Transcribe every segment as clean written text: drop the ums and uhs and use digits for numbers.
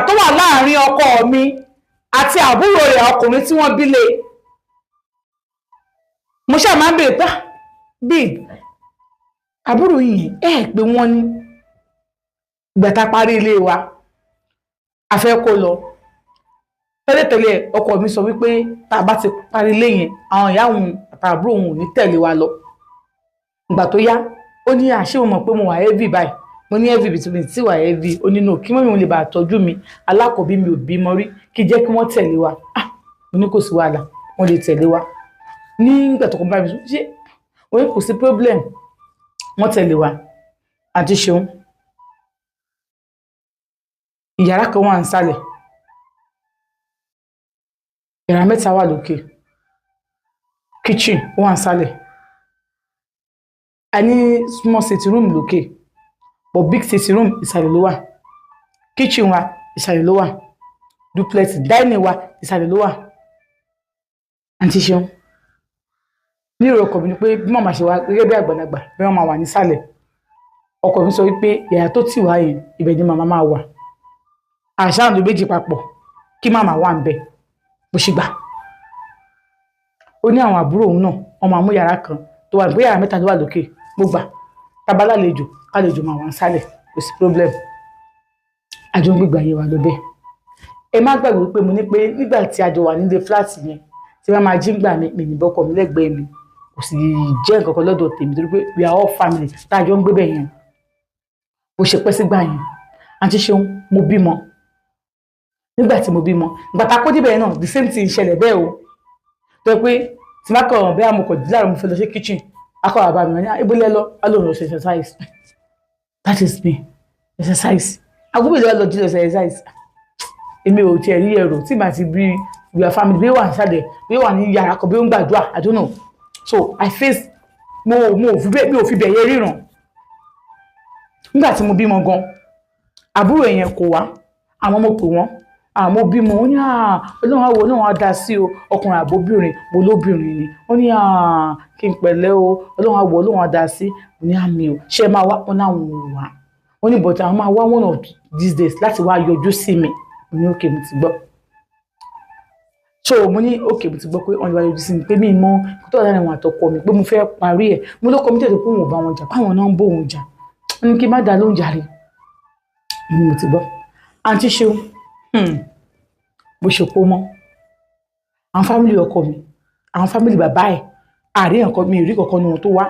Tó wà láàrin ọkọ mi àti àbúrò rẹ̀ ọkùnrin tí wọ́n bí lé, mo ṣáà máa ń béèrè pé, "Ah, babe, àbúrò yìí ẹ pé wọ́n ní ìgbà tá a parí ilé wa, a fẹ́ kó lọ." Tẹ́lẹ̀tẹ́lẹ̀, ọkọ mi sọ wípé tá a bá ti parí ilé yẹn, àwọn ìyá òun àtàbúrò òun ò ní tẹ̀lé wa lọ. Ìgbà tó yá, ó ní, àṣé mo mọ̀ pé mo wà heavy báyìí? Mo ní heavy bí mi tí wà heavy. Ó ní no, kí mummy òun lè bá tọ́jú mi, alákọ̀ọ́bí mi ò bímọ rí, kí jẹ́ kí wọ́n tẹ̀lé wa. Ah, mo ní kò sí wàhálà, wọ́n lè tẹ̀lé wa. Nígbà tó kọ́ bá mi sọ, ṣé òun kò sí problem, wọ́n tẹ̀lé wa. Àǹtí Ṣeun, ìyàrá kan wà nísàlẹ̀, yàrá mẹ́ta wà lókè, kitchen wà nísàlẹ̀, a ní small sitting room lókè, but big sitting room ìsàlẹ̀ ló wà. Kitchen wa ìsàlẹ̀ ló wà, duplex dining wa ìsàlẹ̀ ló wà. Àǹtí Ṣeun, ní èrò ọkọ mi ni pé bí màmá ṣe wá gẹ́gẹ́ bí àgbàlagbà, bí wọ́n máa wà nísàlẹ̀. Ọkọ mi sọ wípé yàrá tó tì wá yẹn, ibẹ̀ ni màmá máa wà. Àṣà àlọ́ méjì papọ̀ kí màmá wà ń bẹ̀ bó ṣe gbà. Ó ní àwọn àbúrò òun náà, wọ́n máa mú yàrá kan tó wà, bóyá yàrá mẹ́ta ló wà lókè. Mo gbà, tabalálejò kálejò máa wà nísàlẹ̀, kò sí problem. Àjọ ń gbégbé ayé wa lọ bẹ́ẹ̀. Ẹ má gbàgbé pé mo ní pé nígbà tí a jọ wà nílé flat yẹn, tí wọ́n máa jí gbà mí, mi ní bọ́kọ mi lẹ́gbẹ̀ẹ́ mi, kò sì jẹ́ nǹkan kan lọ́dọ̀ tèmi, torí pé we are all family tá a jọ ń gbé bẹ̀ yẹn. Bó ṣe pẹ́ sígbà yẹn, àǹtí Ṣeun, mo bímọ. Nígbà tí mo bímọ, ìgbà tá a kó débẹ̀ náà, the same thing ṣẹlẹ̀ bẹ́ẹ̀ o, tó yẹ pé tí má kọ̀ bẹ́ẹ̀, mo kọ̀ jí láàárọ̀, mo fẹ́ lọ sí kitchen, akọ̀ bàbá mi ní, "Ibo lẹ lọ?" Á lóun lọ ṣe exercise. That is me, exercise agbóbìnrin lọ jí lọ ṣe exercise. Èmi ò tiẹ̀ rí ẹrù tí màá ti bí. We are family. Bí ó wà nísàlẹ̀, bí ó wà ní yàrá kan, bí ó ń gbàdúrà, I don't know. So I face mo ò fi bẹ́ẹ̀, mi ò fi bẹ̀ yẹ ríran. Nígbà tí mo bímọ gan, àbúrò yẹn kò wá. Àwọn mo pè wọ́n, àmọ́ bímọ. Ó ní, "Ọlọ́run á wo, Ọlọ́run á dá sí o. Ọkùnrin àbóbìnrin?" Mo lóbìnrin ni. Ó ní kí n pẹ̀lẹ́ o, Ọlọ́run á wo, Ọlọ́run á dá sí. Mo ní àmì o, ṣé ẹ máa wá? Wọn láwọn ò wá. Wọ́n ní but àwọn máa wá one of these days láti wá yọjú sí mi. Mo ní okay, mo ti gbọ́. So mo ní okay, mo ti gbọ́ pé wọ́n lè wá yọjú sí mi, pé mi mọ kó tó wà láàrin àwọn àtọkọ mi, pé mo fẹ́ parí ẹ̀. Mo lọ́kọ mi tètè pé òun ò bá wọn jà, báwọn náà ń bó òun jà. Wọ́n ní kí n má dá lóhùn jàre. Mo ní mo ti gbọ́. Àǹtí Ṣeun, bó ṣe kó mọ́ àwọn family ọkọ mi, àwọn family bàbá ẹ̀, àárín nǹkan mi ò rí kankan ní wọn tó wá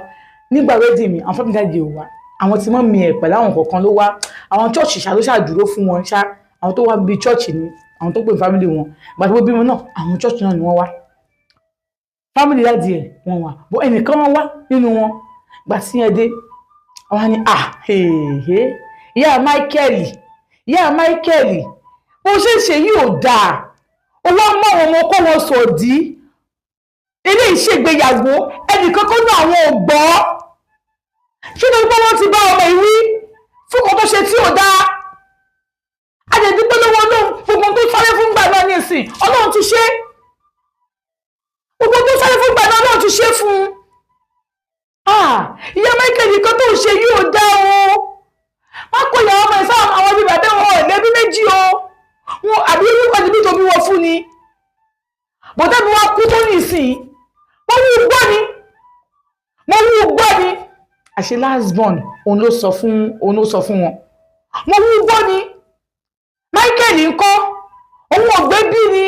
nígbà wedding mi. Àwọn family daddy ò wá, àwọn tí mọ́ mi ẹ̀ pẹ̀lú àwọn kọ̀ọ̀kan ló wá. Àwọn church ṣá ló ṣàdúró fún wọn ṣá. Àwọn tó wá bí church ni àwọn tó pè ní family wọn. Ìgbà tí wọ́n bímọ náà, àwọn church náà ni wọ́n wá. Family daddy ẹ̀ wọ́n wá bó ẹnìkan wọ́n wá nínú wọn. Ìgbà tí yẹn dé, wọ́n á ní, "Ah, ìyá Michael, ìyá Michael, bó ṣe ń ṣe yìí ò dáa. Owó mọ́ àwọn ọmọ kó wọn sòdí, eléyìí ṣègbéyàwó, ẹnìkan kó ní àwọn ò gbọ́. Ṣé ní pé wọ́n ti bá ọmọ ìwí fún kan tó ṣe tí ò dáa? A lè dúpẹ́ lọ́wọ́ Ọlọ́run. Gbogbo tó sáré fún gbà náà ní ìsìn, Ọlọ́run ti ṣe. Gbogbo tó sáré fún gbà náà, Ọlọ́run ti ṣe fún un. Ah, ìyá Michael, nǹkan tó ń ṣe yìí ò dáa o. Má kó ìyàwó ọmọ ẹ̀ sáwọn àwọn ibi bàbá wọn ò lẹ́bí méjì o, wọn àbí orúkọ níbi tó bí wọn fún ni bọ́tẹ́ bí wọ́n kú tó ní ìsìn." Wọ́n wú gbọ́ ni, mo wú gbọ́ ni. Àṣẹ last born òun ló sọ fún, òun ló sọ fún wọn. "Mo wú gbọ́ ni. Michael ńkọ́? Òun ò gbé bí ni?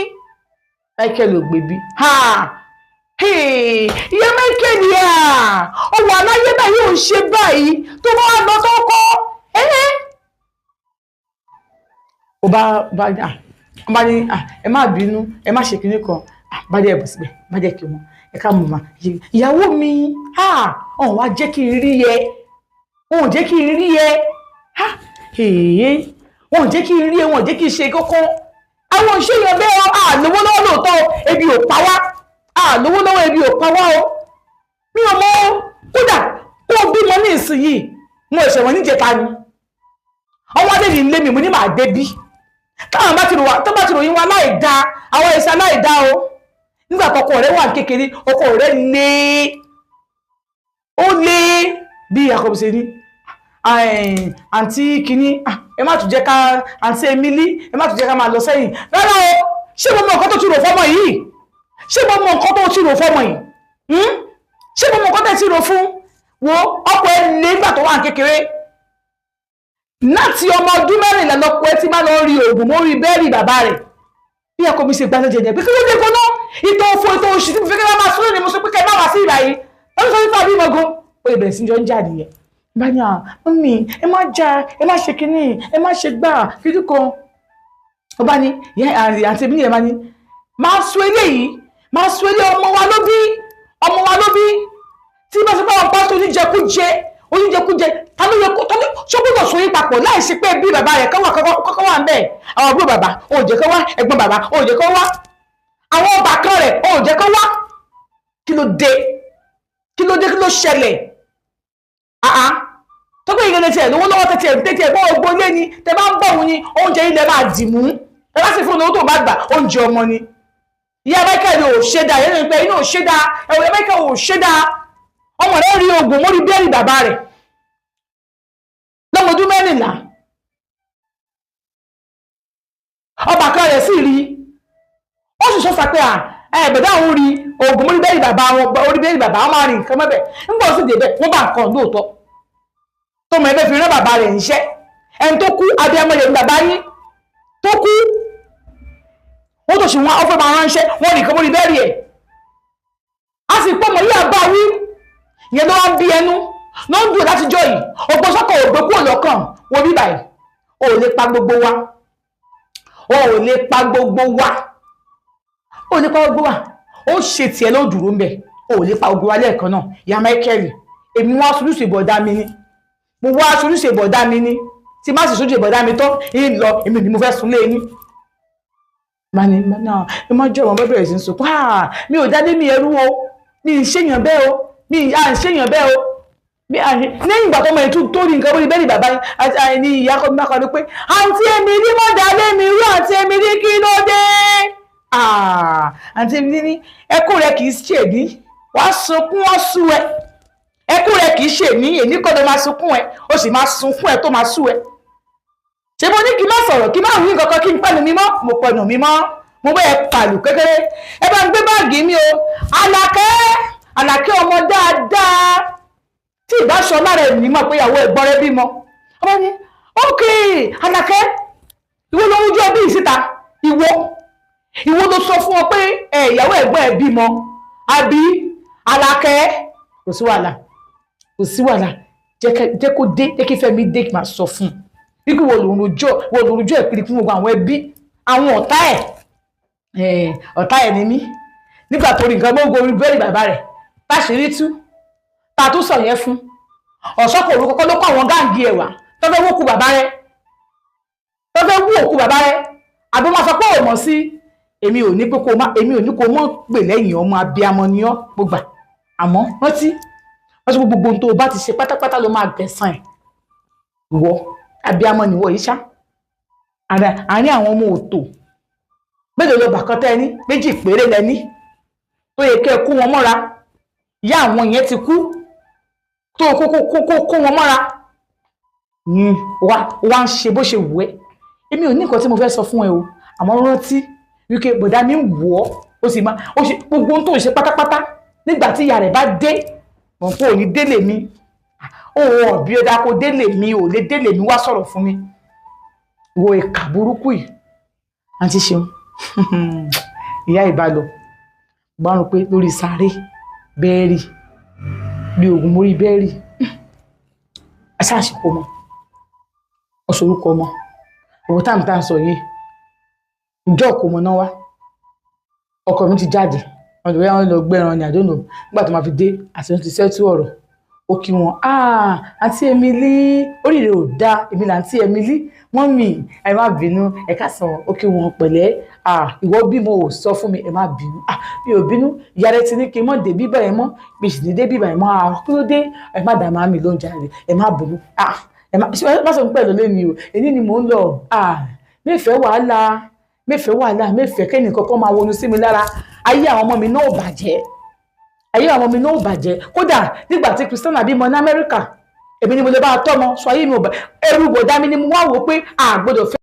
Michael ò gbé bí. Ha, ìyá Michael, ó wà láyé báyìí, ò ń ṣe báyìí tó bá wà lọ tó kọ́ ẹ́." Ó bá ní, "Ẹ má bínú, ẹ má ṣe kinní kan." Bá dẹ̀ bọ̀ síbẹ̀, bá dẹ̀ kí wọn, ẹ ká mọ̀ mà ìyàwó mi. Ọ̀hún wá jẹ́ kí n rí ẹ, wọn ò jẹ́ kí n rí ẹ, wọn ò jẹ́ kí n rí ẹ, wọn ò jẹ́ kí n ṣe kókó. Àwọn òṣèyàn bẹ́ẹ̀ o. Àlówó lọ́wọ́ lóòótọ́, ebi ò pa wá. Àlówó lọ́wọ́, ebi ò pa wá o. Mi ò mọ̀ kódà kó o bímọ ní ìsinyìí. Mo ṣẹ̀wọ̀n níjẹta ni ọwọ́ adé mi lé mi. Mo ní màá débí táwọn bá ti rò wá, tó bá ti ròyìn wa láì dá àwọn ẹ̀ṣẹ̀ láì dá o. Nígbà tọkọ rẹ̀ wà kékeré, ọkọ rẹ̀ lé, ó lé bí akọ̀bùsẹ̀ ní àǹtí kínní. Ẹ má tún jẹ́ ká, àǹtí Emily, ẹ má tún jẹ́ ká máa lọ sẹ́yìn rárá o. Ṣé mo mọ nǹkan tó ti rò fọ́mọ yìí? Ṣé mo mọ nǹkan tó ti rò fọ́mọ yìí? Ṣé mo mọ nǹkan tó ti rò fún? Wo ọkọ ẹ lé nígbà tó wà ní kékeré, láti ọmọ ọdún 14 lọkọ ẹ ti máa lọ rí oògùn mórí bẹ́ẹ̀rì bàbá rẹ̀. Bí ẹkọ mi ṣe gba lójijì pé kí ló dé gan-an, ìtọ̀ òfò, ìtọ̀ òṣì tí mo fẹ́ kí wọ́n máa sún ní, mo sọ pé kẹ́ ẹ má wá sí ìgbà yìí, wọ́n sọ fífa bí mọ́gán ó lè bẹ̀rẹ̀ sí jọ ń jà nìyẹn. Bá ní à mummy, ẹ má jà, ẹ má ṣe kínní, ẹ má ṣe gbà kíjú kan. Ó bá ní àǹtí mi yẹn máa ní máa sún eléyìí, máa sún eléyìí, ọmọ wa ló bí, ọmọ wa ló bí. Tí bá sọ pé àwọn pásítọ̀ oníjẹkújẹ oníjẹkújẹ, ta ló yẹ kó ta ló ṣó gbọ́dọ̀ sọ yín papọ̀ láì ṣe pé bí bàbá rẹ̀ kọ́wà kọ́kọ́ wà ń bẹ̀? Àwọn àbúrò bàbá ò jẹ́ kó wá, ẹ̀gbọ́n bàbá ò jẹ́ kó wá, àwọn ọbàkan rẹ̀ ò jẹ́ kó wá. Kí ló dé? Kí ló dé? Kí ló ṣẹlẹ̀? Àá tọ́gbẹ́ ìgbẹ́lẹ̀ tiẹ̀ lówó lọ́wọ́, tẹ̀tẹ̀ tẹ̀tẹ̀ bọ́ ọgbọ́n lé ni tẹ bá ń bọ̀ òun ni oúnjẹ ilẹ̀ máa dì mú. Ẹ bá sì fún un tó bá gbà oúnjẹ ọmọ ni. Ìyá Michael ò ṣe dáa yẹn ní pé inú ò ṣe dáa, ẹ̀wọ̀n ìyá Michael ò ṣe dáa. Ọmọ rẹ̀ rí oògùn mórí bẹ́ẹ̀rì bàbá rẹ̀ lọ́mọdún 14, ọbàkan rẹ̀ sì rí, ó sì sọ pé à ẹ bẹ̀dá òun rí oògùn mórí bẹ́ẹ̀rì bàbá wọn, orí bẹ́ẹ̀rì bàbá wọn máa rìn nǹkan mọ́bẹ̀. Ńgbà ó sì débẹ̀, wọ́n bá nǹkan lóòótọ́ tó mọ̀ ẹgbẹ́ fi rán bàbá rẹ̀ níṣẹ́. Ẹni tó kú, abiyamọ rẹ̀ ní bàbá yín tó kú, wọ́n tó sì wọ́n ó fẹ́ máa ránṣẹ́, wọ́n rí nǹkan mórí bẹ́ẹ̀rì ẹ̀. A sì pọ́ mọ̀ yíyá bá wí ìyẹn ló wá ń bí ẹnu ló ń dùn láti jọ yìí. Ògbó sọ́kọ̀ ògbó kúrò lọ́kàn wo bíbà yìí. O ò lè pa gbogbo wa, o ò lè pa gbogbo wa, o ò lè pa gbogbo wa. Ó ṣe tiẹ̀ ló dúró ń bẹ̀. O ò lè pa gbogbo wa lẹ́ẹ̀kan náà. Ìyá Michael, èmi wá sojúṣe bọ̀dá mi ni, mo wá sojúṣe bọ̀dá mi ni. Tí má sì sojúṣe bọ̀dá mi tán ń lọ, èmi ni mo fẹ́ sùn lé yín. Mani náà ẹ má jẹ́ ọmọ bẹ́ẹ̀ bẹ̀rẹ̀ sí ń sunkún. Mi ò dádé mi ẹrú o, mi ì ṣèyàn bẹ́ẹ̀ o, mi ì à ń ṣèyàn bẹ́ẹ̀ o. Lẹ́yìn ìgbà tó mọ ètò tó rí nǹkan bóri bẹ́ẹ̀ ni bàbá ní ìyá kọ́ mi kọ́ pé àǹtí Emily mọ̀ dálé mi rú, àǹtí Emily kí ló dé? Àǹtí Emily ní ẹkún rẹ kì í ṣe mí, wàá sunkún wọ́n sú ẹ, ẹkún rẹ kì í ṣe mí, èmi kọ́ ló máa sunkún ẹ, ó sì máa sunkún ẹ tó máa sú ẹ. Ṣé mo ní kí n má sọ̀rọ̀, kí n má wí nǹkan kan, kí n pẹ̀lú mi mọ́? Mo pẹ̀lú mi mọ́, mo bẹ́ẹ̀ pàlù kékeré. Ẹ bá ń gbé báàgì mi o. Àlàkẹ́, Àlàkẹ́ ọmọ dáadáa tí ìbáṣọ lára ẹ̀ nímọ̀ pé ìyàwó ẹ̀gbọ́n rẹ̀ bímọ. Ọmọ ní ókè Àlàkẹ́, ìwọ ló ń rújú ẹbí síta, ìwọ ló sọ fún ọ pé ẹ ìyàwó ẹ̀gbọ́n ẹ̀ bímọ àbí? Àlàkẹ́, kò sí wàhálà, kò sí wàhálà, jẹ́ kó dé, jẹ́ kí Fẹ́mi dé, kí n máa sọ fún un wípé wọ́n lòún rojọ́ ẹ̀ kiri fún gbogbo àwọn ẹbí, àwọn ọ̀tá ẹ̀, ọ̀tá ẹ̀ ní mí. Nígbà tó rí nǹkan mọ́ orí bẹ́ẹ̀rì bàbá rẹ̀ táṣìírí tú, ta tó sọ yẹn fún ọ̀ṣọ́kọ̀ òru kọ́kọ́ ló kọ́ àwọn gáàngì ẹ̀wà tó fẹ́ wó òkú bàbá rẹ̀, tó fẹ́ wú òkú bàbá rẹ̀. Àbí wọ́n sọ pé ò mọ̀ sí èmi ò ní pé kó má, èmi ò ní kó mọ̀ pè lẹ́yìn ọmọ abiyamọ ni ọ́, mo gbà. Àmọ́ rántí wọ́n sọ pé gbogbo ohun tó o bá ti ṣe pátápátá ló máa gbẹ̀san ẹ̀. Ìwọ abiyamọ nìwọ yìí ṣá, àárín àwọn ọmọ òtò mélòó lọ bàkan tẹ́ ẹ ní? Méjì péré lẹ ní tó yẹ kẹ́ ẹ kó wọn mọ́ra. Ìyá àwọn yẹn ti kú tó kó kó kó kó wọn mọ́ra, wá wá ń ṣe bó ṣe wù ẹ́. Èmi ò ní nǹkan tí mo fẹ́ sọ fún ẹ o, àmọ́ rántí wípé bọ̀dá mi ń wù ọ́, ó sì máa ó ṣe gbogbo ohun tó ń ṣe pátápátá. Nígbà tí ìyá rẹ̀ bá dé, mọ̀ pé ò ní délé mi, òun ọ̀bí ọ̀dà kò délé mi, ò lè délé mi wá sọ̀rọ̀ fún mi. Wo ìkà burúkú yìí. Àǹtí Ṣeun, ìyá ìbálò gbárùn pé lórí sáré bẹ́ẹ̀rì bí oògùn mórí bẹ́ẹ̀rì aṣáàṣìkò mọ́ ọ̀ṣọ́rúkọ ọmọ òwò táàmù tá à ń sọ yìí, ìjọ kò mọ̀ náà wá. Ọkọ mi ti jáde, wọn lè wọn lọ gbẹran ní àdónà. Nígbà tó máa fi dé, àti wọn ti sẹ́tù ọ̀rọ̀, ó kí wọn, àǹtí Emily, oríire ò dáa, èmi là àǹtí Emily, mọ́mì ẹ má bínú, ẹ káàsán. Ó kí wọn pẹ̀lẹ́, ìwọ bímọ ò sọ fún mi, ẹ má bínú. Mi ò bínú, ìyá rẹ ti ní kí n mọ̀ dé bíbá ẹ mọ́, mi sì ní dé bíbá ẹ mọ́. Kí ló dé? Ẹ má dà màmí ló ń jáde, ẹ má bínú, ẹ má sọ pẹ̀lú lé mi o, èyí ni mò ń lọ. Mẹ́fẹ̀ẹ́ wàhálà, mẹ́fẹ̀ẹ́ wàhálà, mẹ́fẹ̀ẹ́ kẹ́ni kankan máa wọnú sí mi lára. Ayé àwọn ọmọ mi náà ò bàjẹ́, ayé àwọn ọmọ mi náà ò bàjẹ́. Kódà nígbà tí Christiana bímọ ní Amẹ́ríkà, Èmi ni mo lè bá a tọ́mọ sọ. Ayé mi ò bá ẹrù bọ̀dá mi ni mo wá wò ó pé a gbọ́dọ̀ fẹ́.